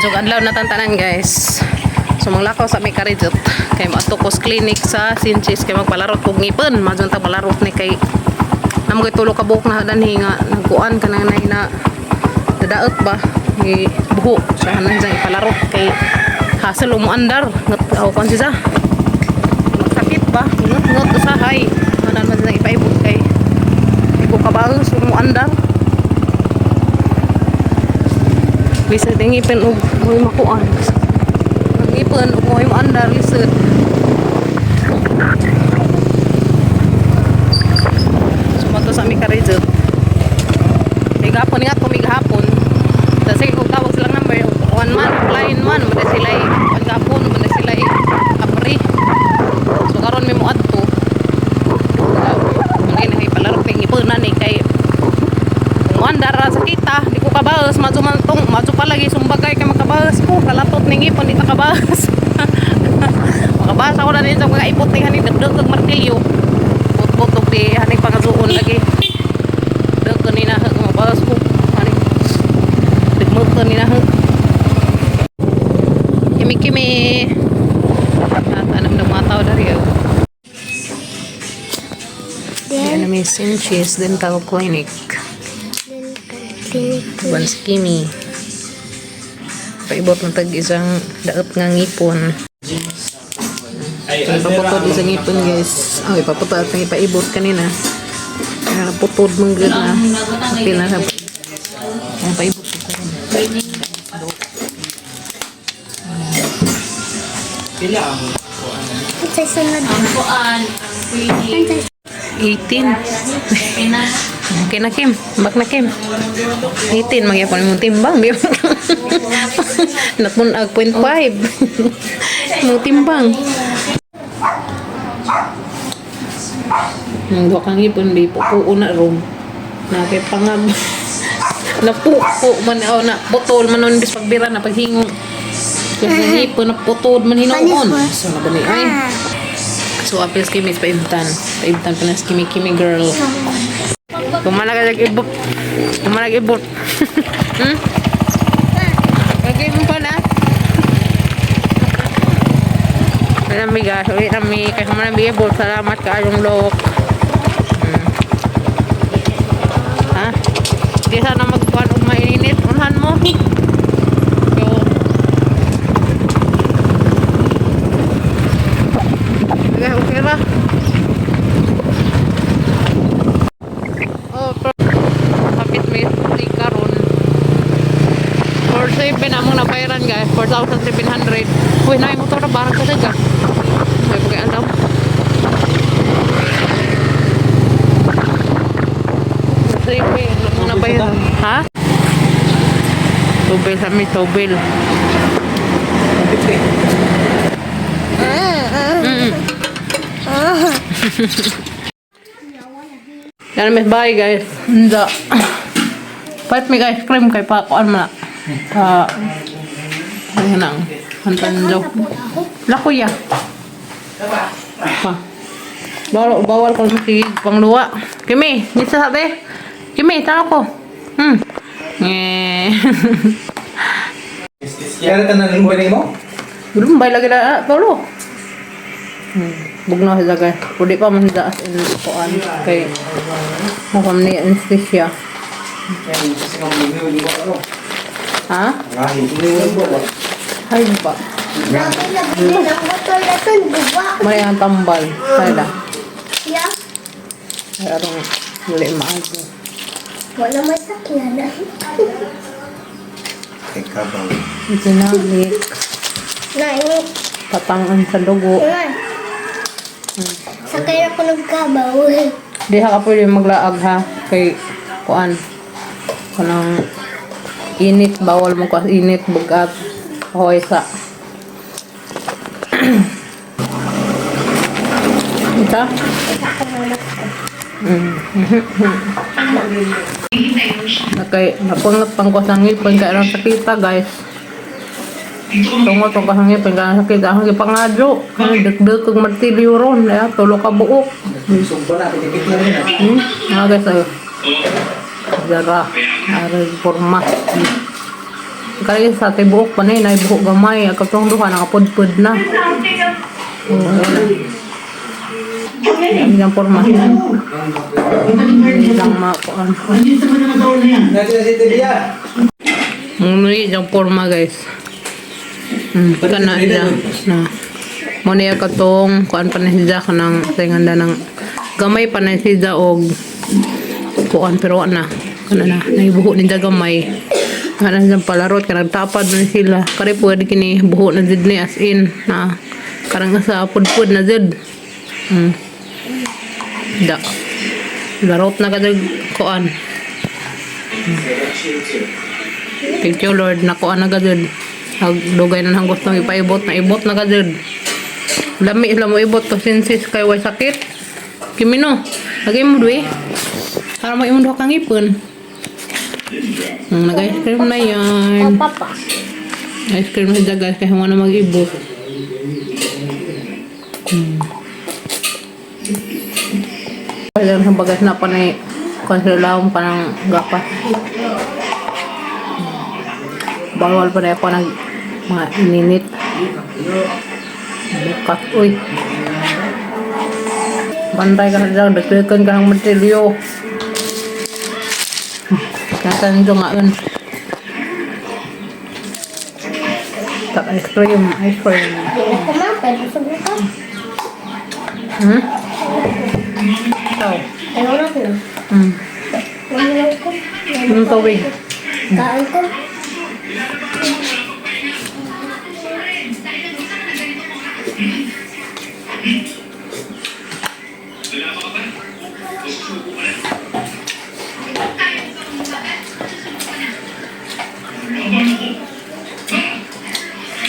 So adlaw na tantanan, guys. So manglakaw sa may karidot kay moadto ko sa clinic sa Sinchis kay magpalarot kog ngipon. Madyon ta palarot ni kay namo kay tulo ka buok na danhi nga nagkuan kanang nay na nadaot ba gi buho sa hanan sang ipalarot kay hassle umuandar ngat aw kuan siya sakit ba ngot ngot usahay hanan man sang ipaibot kay di ko kabalos umuandar. Lisod ang ngipin og mo'y makuan. Ang ngipin og mo'y maandar lisod. Sumato sa aming karizot. May gapon nga to, may gahapon. Sa sige kung tawag silang number, one man, line man, muna sila one gapon, muna sila apri. So karon may muadto. Muna na kay palaro kay ngipin na ni kay kung andar ra sa kita, di ko kabalos, madyo man tong, madyo palagi sumbagay kay makabalos ko, kalatot ni ngipon, di ta kabalos. Makabalos ako na din sa mga ipot ni haning dagdag kag martilyo. Put-put og di haning pangazuon lagi. Dagdag ni na makabalos ko. Haning dagdag ni na. Kimi kimi. Tatanam ng mga tao dari oh. Yan na may Sinchis Dental Clinic. Clinic. Buwan si Kimi. Paibot na tag isang daot nga ngipon. So, ipaputod isang ngipon, guys. Oh, ipaputod at ipaibot kanina. Kaya naputod mong good na. Pila na. Ay, paibot ko karon. Pila ang Sa sunod. Kuan, pwede. 18. Okay na, Kim. Bak na, Kim. 18. Magyapon mong timbang. Di ba? Napunag 0.5. Mong timbang. Nang duha kang ngipon, di po na room. Na kay pangag. Napuko man oh, na putol man nun bis pagbira na paghingong. Kasi ngipon na putol man hinuon. So na ba ay. So apil si Kimi paibtan. Paibtan pa na si Kimi Kimi girl. Kumalag ibot. Kumalag ibot. Kagay mo pa na. Nami guys, ulit nami kay humana ibot. Salamat kaayong lok. Ha? Di sana magkuhan og mainit. Unhan mo. So, okay, okay ra. Oh, pero kapit may free karon. 47 among nabayaran, guys, 4,700. Uy, na motor na barang kasi ka. May pagay alam. 7 among nabayaran. Ha? Tubel sa mi tubel. Yan may bye, guys. Hindi. Pait may ice cream kay pa kuan man na. Pa ano nang hantan jo. Lako ya. Pa. Bawal bawal ko makigig pangluwa. Kimi, ngisa sa te. Kimi, tao ko. Eh. Kaya ka na lumbay mo? Lumbay lagi na tolo. Bugnaw sila, guys. Pwede pa man sila as in kuan kay nakam ni anesthesia. Ha? Hay ba? Lagi nabili ng botol na ito, buwa. May ang tambal. Kaya da. Yeah. Ay arong muli maago. Wala may sakyan. Teka ba? Sinalik. Nainit. Patangan sa dugo. Nga. Sakay ako nagkabaw. Di ha ka pwede maglaag ha. Kay kuan. Kanang init. Bawal mo kuan init. Bugat. Hoy sa. Ito? Okay, napungot pang ko sa ngipon kay aron sakita, guys. Tungot pang ko sa ngipon kay aron sakita. Ang gipangadyo. Ay, dagdag kag martilyo ron. Ay, tulo ka buok. Sugba na, pitipit na rin. Ah, guys, ay. Jara. Aray, forma. Kaya sa tibuok pa na yun, buhok gamay. Ang katong duha, nakapudpud na. Oo, wala. Ang iyang porma. Hindi lang makuan. Nandiyan na si Tibia. Muna yung porma, guys. Kana siya. Na. Muna yung katong kuan pa na siya kanang tinganda ng gamay pa na siya og kuan pero wa na. Kana na naibuho ni gamay. Kana siya palarot kanang tapad na sila. Kare pwede kini buho na jud ni as in na karang sa pudpud na jud. Da. Larot na kadag kuan. Thank you, Lord. Nakuha na ka dyan. Dugay na nang gustong ipaibot na ibot na ka dyan. Lami sila mo ibot to sinsis kay way sakit. Kimino, lagay mo duwi. Para mo imong duha kang ipon. Nag-ice cream na yan. Papa. Ice cream na siya, guys, kaya wala na mag-ibot. Kaya sa bagas na panay konsulawang pa ng gapas. Bawal pa na ako nag mga ininit. Bukas, uy. Bantay ka na dyan, dagdagan ka ng matilyo. Nasaan ito nga yun? Tak ice cream, ice cream. Di na ko ma, pwede sa buka. Ito. Ayaw na ko na. Uminom ko. Yung tubig. Kain ko.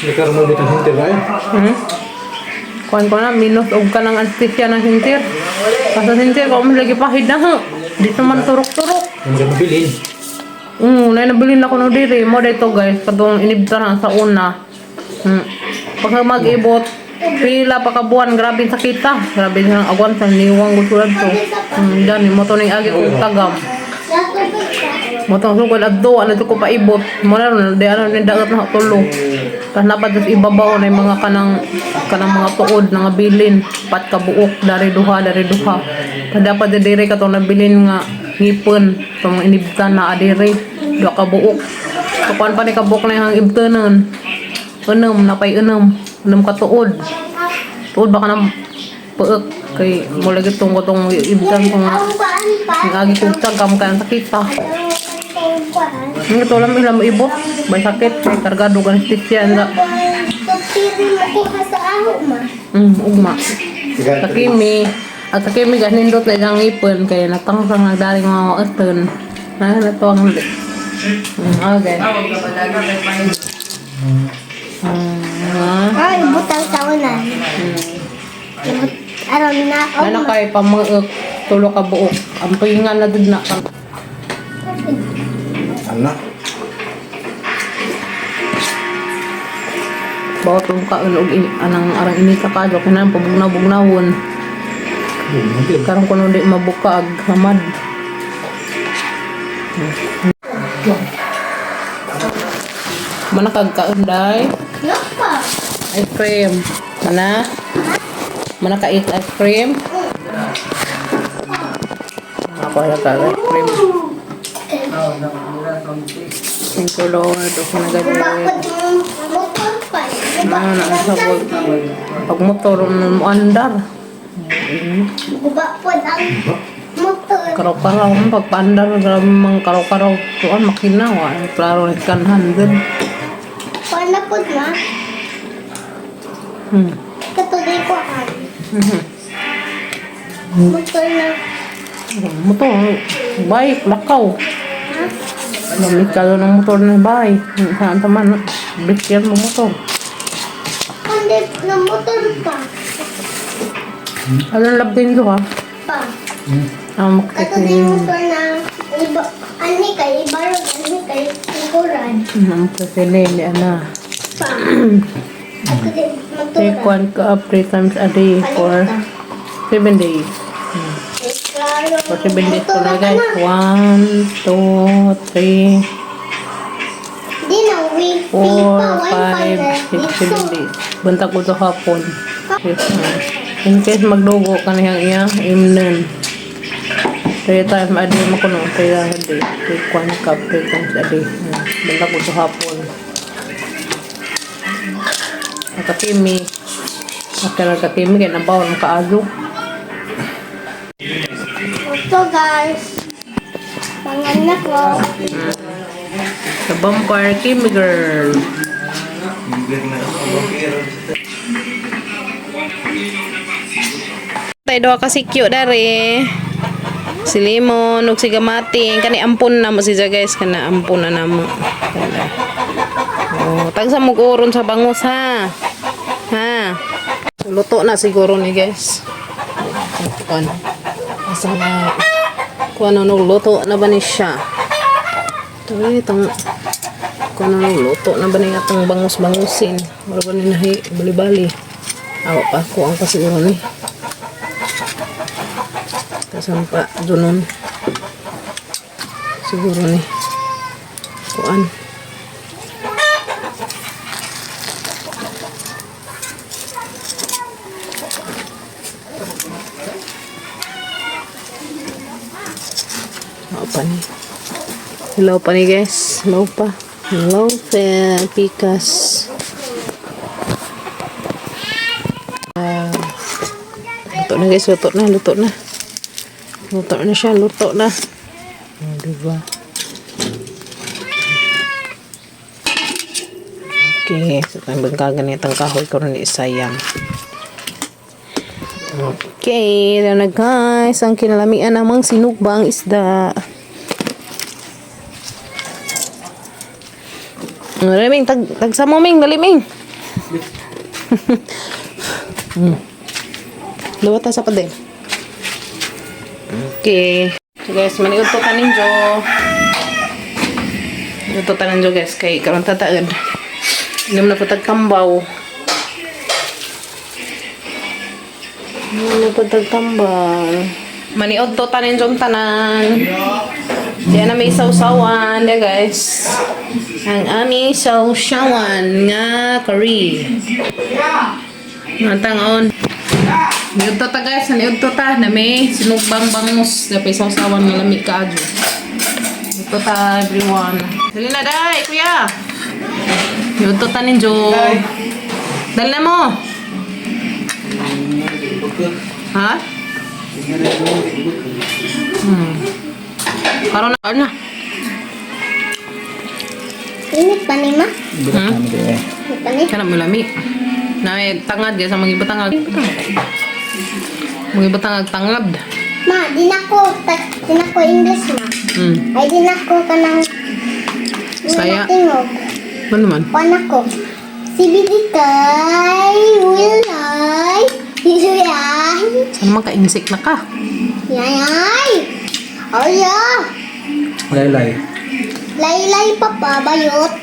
Nagkaroon mo bitang hinti ba? Hmm? Kuan ko na, minus og ka ng anesthesia ng sintir. Basta sintir, kung lagi pahid na ho. Di naman turok-turok. Ang mga mabilin. Na nabilin ako no diri. Mo dito, guys, katong inibta na sa una. Pag mag-ibot, pila pa ka buwan, grabe ang sakita. Grabe ang agwan sa niwang gutulad to. Dani mo to ning agi kong tagam. Natubig ka. Mo tong sugod adto, ano to ko paibot. Mo na ron, di ano ni dagat na tulo. Tas napad sa ibabaw na yung mga kanang kanang mga tuod na nga bilin, pat ka buok dari duha, dari duha. Tas dapat di diri katong nabilin nga ngipon, tong inibtan na adiri, duha ka buok. So kuan pa ni kabuok na yung ibtanon. Unom, napay unom, unom ka tuod. Tuod baka nang paek kay mo lagi tong katong ibtan ko nga. Ang paan pa. Ang agi kong tagam kay ang sakita. Ang paan. Ang ito lang ilang ibot. May sakit. May kargado ka ng anesthesia. Ang Pagpili mo ko sa aho ma. Ugma. Takimi. At takimi gas nindot na isang ipon. Kaya natangsang nagdaring mga aton. Na na to ang okay. Ay, butang sa unan. Ibut, aron na ako. Ano kay pamaek tulo ka buok. Ang pahinga na dud na. Ano? Bawat mong kaon og anang arang inita ka jo kinahanglan pabugnaw-bugnawon. Karon kuno di mabuka ag hamad. Mana kag kaon day? No pa. Ice cream. Mana? Mana ka eat ice cream? Ako na ka ice cream. Thank you, Lord. Okay na ganyan. Bakit motor pa? Ano na sa pag pag motor mo andar. Guba po ang motor. Karaw-karaw mo pagpaandar grabe mang karaw-karaw tuan makina wa klaro ni kanhan gud. Paano po na? Katuloy ko ang motor na. Motor bike lakaw. Ha? Gamit ka ng motor na bike. Saan taman bigyan mo motor. Kundi na motor pa. Alam lab din do ha. Pa. Ang Katuloy motor na iba. Ani kay ibarog, ani kay ikuran. Kasi ni ana. Pa. Katuloy motor. Take one cup three times a day for 7 days. Klaro. For 7 days ko na, guys. 1, 2, 3. Di na Wi 4, FIFA wifi 5, 6, na. 7, 8. Buntag ko to hapon. Yes, ma'am. In case magdugo ka niyang iya, imnan. 3 times a day mo kuno, 3 times a day. Take 1 cup, 3 times a day. Buntag ko to hapon. Nakatimi. Nakatimi kaya nabawal ang kaayo. Ito guys. Mga anak ko. The vampire Kimi girl. Tay duha ka si cute dari. Si Lemon ug si Gamating kani ampon na mo si guys, kana ampon na namo. Kana. Oh, tagsa mo oron sa bangus ha. Ha. Luto na siguro ni guys. Kuan. Asa na kuan ano luto na ba ni siya? Ito itong kuan ano luto na ba ni atong bangus-bangusin? Wala ba ni nahi bali-bali? Awa pa kuan pa siguro ni. Kasampa dunon. Siguro ni. Kuan. Awa pa ni. Hello pa ni guys. Hello pa. Hello pa. Pikas. Ah, luto na guys. Luto na. Luto na. Luto na siya. Luto na. Oh, diba? Okay. So, tayong ganitang kahoy ko rin isayang. Okay. Ayan na guys. Ang kinalamian namang sinugbang isda. Dali, Ming. Tag sa mo, Ming. Dali, Ming. Luwat ta sa pader. Okay. So guys, maniud to tanin jo. Luto tanin jo guys kay karon tataed. Inom na po tag tambaw. Inom na po tag tambal. Maniud to tanin jo tanan. Diyan na may sausawan, there guys. Ang aming sausawan nga curry. Natangon. Niudto ta guys, niudto ta na may sinugbang bangus na may sausawan nga lami kaadyo. Niudto ta everyone. Dali na dai, kuya. Niudto ta ninyo. Dali na mo. Ha? Karon na, karon na. Init pa ni ma? Hmm? Init pa ni? Kana mo lami. Na may tangad guys, ang mga ibutangag. Mga ibutangag tangad. Ma, di na ko, di na ko English ma. Ay, di na ko kanang Saya. Tingog. Ano man? Kuan ako. CBD kay Wilay. Yay. Sana man ka-insect na ka. Yay. Oh yeah. Laylay. Laylay papa bayot.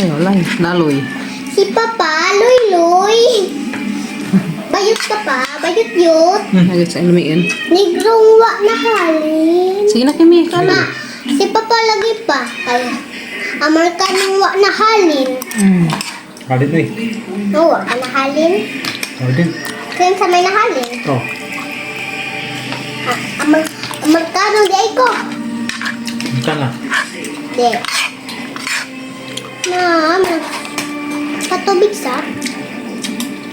Ay, wala. Naloy. Si papa luy luy. Bayot ka pa, bayot yot. Ay, sa ilamiin. Negrong wa na halin. Sige na, Kimi. Ma, si papa lagi pa. Ay, Amerikanong wa na halin. Halin eh. No, wa ka na halin. Halin. Kaya sa may nahalin. Oh. Ah, Amerikano di ay ko. Ika na. Di. Na, ma. Patubig sa?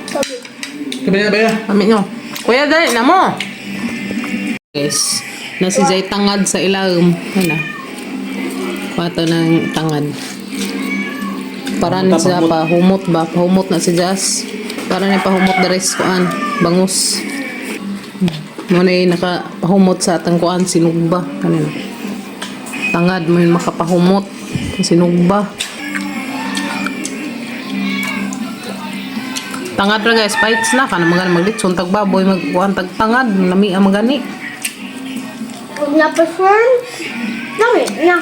Tubig. Kabaya, baya. Kami nyo. Kuya, dali na mo. Guys, nasi Jay tangad sa ilalim. Ano? Pato ng tangad. Para ni siya pahumot ba? Pahumot na si Jazz. Para ni pahumot the rest kuan. Bangus. Mo na yung nakapahumot sa atang kuan. Sinugba. Kanina. Tangad mo yung makapahumot. Sinugba. Tangad ra guys, fights na kana mga maglitson tag baboy magkuan tag tangad lami ang magani. Huwag na perform. Dami na.